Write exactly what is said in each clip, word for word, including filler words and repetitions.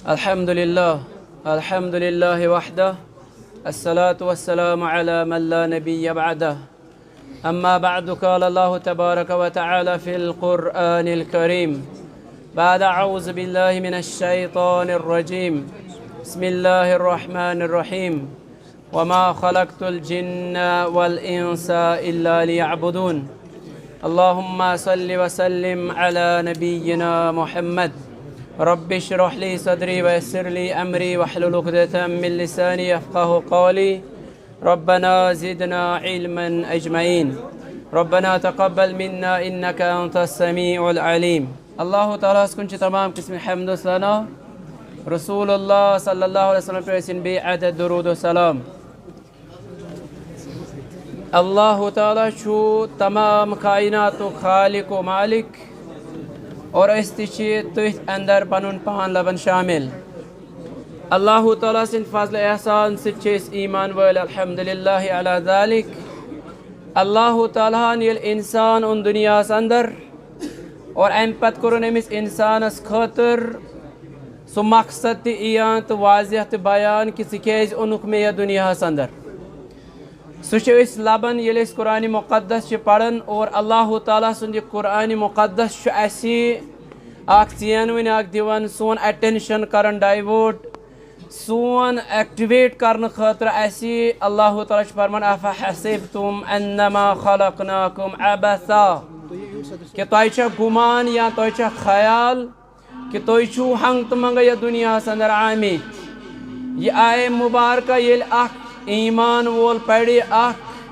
الحمد لله. الحمد لله وحده. الصلاة والسلام على من لا نبي بعده. أما بعد، قال الله تبارك وتعالى في القرآن الكريم بعد أعوذ بالله من الشيطان الرجيم. بسم الله الرحمن الرحيم. وما خلقت الجن والإنس إلا ليعبدون. اللهم صل وسلم على نبينا محمد. رب اشرح لي صدري ويسر لي أمري واحلل عقدة من لساني يفقه قولي. ربنا زدنا علما أجمعين. ربنا تقبل منا إنك أنت السميع العليم. اللہ تعالیٰ ہس کُن چھِ تمام قٕسمٕکۍ حمد و ثنا۔ رسول اللہ صلی اللہ علیہ وسلم پٮ۪ٹھ ٲسِن بیٚیہِ عدد درود و سلام۔ اللہ تعالیٰ چھُ تمام کائناتُک خالق و مالک، اور أسۍ تہِ چھِ تٔتھۍ اندر پنُن پان لبان شامل۔ اللہ تعالیٰ سٕنٛدِ فضل احسان سۭتۍ چھِ أسۍ ایمان وٲلۍ، الحمدللہ علی ذالک۔ اللہ تعالیٰ ہن ییٚلہِ انسان اوٚن دُنیاہس اندر، اور امہِ پتہٕ کوٚرُن أمِس انسانس خٲطرٕ سُہ مقصد تہِ عیان تہٕ واضح تہٕ بیان کہِ ژٕ کیازِ اوٚنُکھ مےٚ یتھ دُنیاہس اندر۔ سُہ چھِ أسۍ لبان ییٚلہِ أسۍ قرآن مقدس چھِ پران، اور اللہ تعالیٰ سُنٛد یہِ قرآن مقدس چھُ اسہِ اکھ ژینوٕنۍ اکھ دِوان، سون attention کران divert، سون activate کرنہٕ خٲطرٕ اسہِ۔ اللہ تعالیٰ چھُ فرمان، "أفحسبتم أنما خلقناكم عبثا"، کہِ تۄہہِ چھا گُمان یا تۄہہِ چھا خیال کہِ تُہۍ چھِو ہنٛگ تہٕ منٛگے یتھ دُنیاہس اندر آمٕتۍ۔ یہِ آیے مبارکہ ییٚلہِ اکھ ایمان وول پرِ، اکھ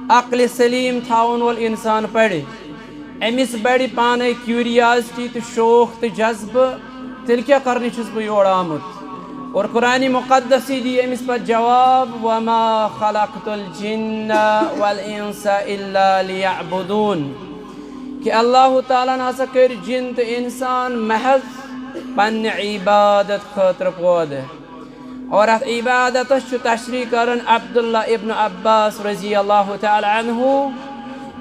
عقلِ سلیم تھاون وول انسان پرِ، أمِس بڑِ پانے curiosity تہٕ شوق تہٕ جذبہٕ، تیٚلہِ کیٛاہ کرنہِ چھُس بہٕ یور آمُت؟ اور قرآن مقدس دی أمِس پتہٕ جواب، "وما خلقت الجن والانس الا ليعبدون"، کہِ اللہ تعالیٰ ہن ہسا کٔرۍ جِن تہٕ انسان محض پننہِ عبادت خٲطرٕ پٲدٕ۔ اور اتھ عبادتس چھُ تشریح کران عبداللہ ابن عباس رضی اللہ تعالیٰ عنہ،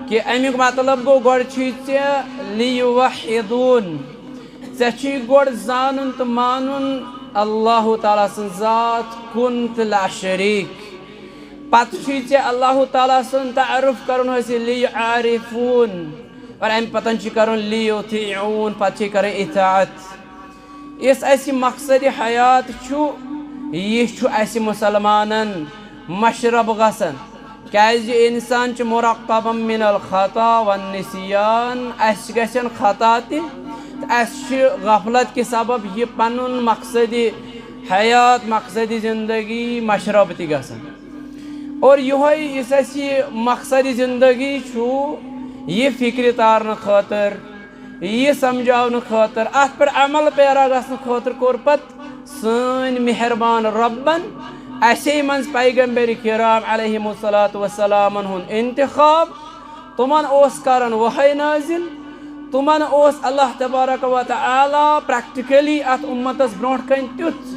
کہِ امیُک مطلب گوٚو، گۄڈٕ چھُے ژےٚ لیوحدون، ژےٚ چھُے گۄڈٕ زانُن تہٕ مانُن اللہ تعالیٰ سٕنٛز ذات کُن تہٕ لا شریک۔ پتہٕ چھُے ژےٚ اللہ تعالیٰ سُنٛد تعارف کرُن حٲصِل، لیعرفون، اور امہِ پتہٕ چھُے کرُن لیطیعون، پتہٕ چھُے کرٕنۍ اطاعت۔ یُس اسہِ مقصد حیات چھُ، یہِ چھُ اسہِ مسلمانن مشرب گژھان، کیازِ انسان چھُ مرکبم من الخطا والنسیان، اسہِ گژھن خطا تہِ، تہٕ اسہِ چھِ غفلت کہِ سبب یہِ پنُن مقصد حیات، مقصد زندگی مشرب تہِ گژھان۔ اور یِہوٚے یُس اسہِ یہِ مقصد زندگی چھُ، یہِ فکرِ تارنہٕ خٲطرٕ، یہِ سمجھاونہٕ خٲطرٕ، اتھ پٮ۪ٹھ عمل پیرا گژھنہٕ خٲطرٕ کوٚر پتہٕ سٲنۍ مہربان رۄبن اسے منٛز پیغمبر کرام علیہم الصلوۃ والسلامن ہُنٛد انتخاب۔ تِمن اوس کران وحی نازل، تِمن اوس اللہ تبارک و تعالیٰ practically اتھ امتس برونٛٹھ کنہِ تیُتھ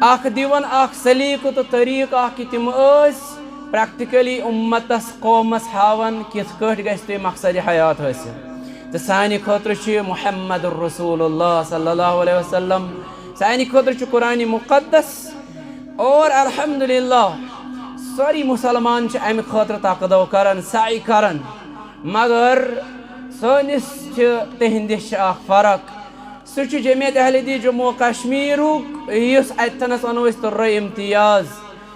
اکھ دِوان، اکھ سلیقہٕ تہٕ طریقہٕ اکھ، کہِ تِم ٲسۍ practically امتس، قومس ہاوان کِتھ کٲٹھۍ گژھِ تۄہہِ مقصد حیات حٲصِل۔ تہٕ سانہِ خٲطرٕ چھُ محمد رسول اللہ صلی اللہ علیہ وسلم، سانہِ خٲطرٕ چھُ قرآن مقدس۔ اور الحمدللہ سٲری مسلمان چھِ امہِ خٲطرٕ تقدو کران، سعی کران، مگر سٲنِس چھِ تِہنٛدِس چھِ اکھ فرق۔ سُہ چھُ جمعیت اہل حدیث جموں و کشمیرُک، یُس اتہِ تھنس ونو أسۍ تُرے امتیاز،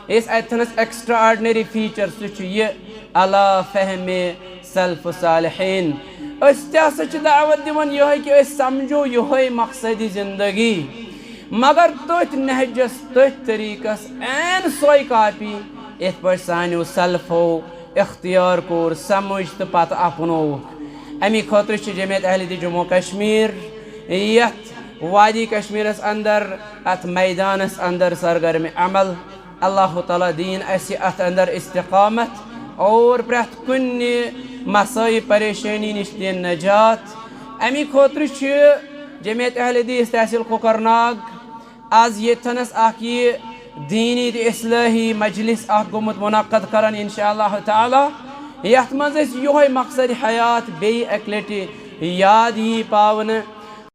یُس اتہِ تھنس extraordinary feature، سُہ چھُ یہِ علی فہم سلف صالحین۔ أسۍ تہِ ہسا چھِ دعوت دِوان یِہوٚے کہِ أسۍ سمجھو یِہوٚے مقصدِ زندگی، مگر تٔتھۍ نہجس، تٔتھۍ طریقس، عین سۄے کاپی، یِتھ پٲٹھۍ سانیو سلفو اختیار کوٚر، سمجھ تہٕ پتہٕ اپنووُکھ۔ امی خٲطرٕ چھِ جمعیت اہل حدیث جموں و کشمیر یتھ وادی کشمیرس اندر، اتھ میدانس اندر سرگرم عمل۔ اللہ تعالیٰ دِیِن اسہِ اتھ اندر استقامت اور پرٛٮ۪تھ کُنہِ مسٲیہِ پریشٲنی نِش دِیِن نجات۔ امی خٲطرٕ چھِ جمعیت اہل حدیث تحصیل کۄکرناگ از ییٚتھنس اکھ یہِ دینی تہٕ اصلاحی مجلس اکھ گوٚمُت منعقد کران، انشاءاللہ تعالیٰ، یتھ منٛز أسۍ یِہوٚے مقصد حیات بیٚیہِ اکہِ لٹہِ یاد یی پاونہٕ۔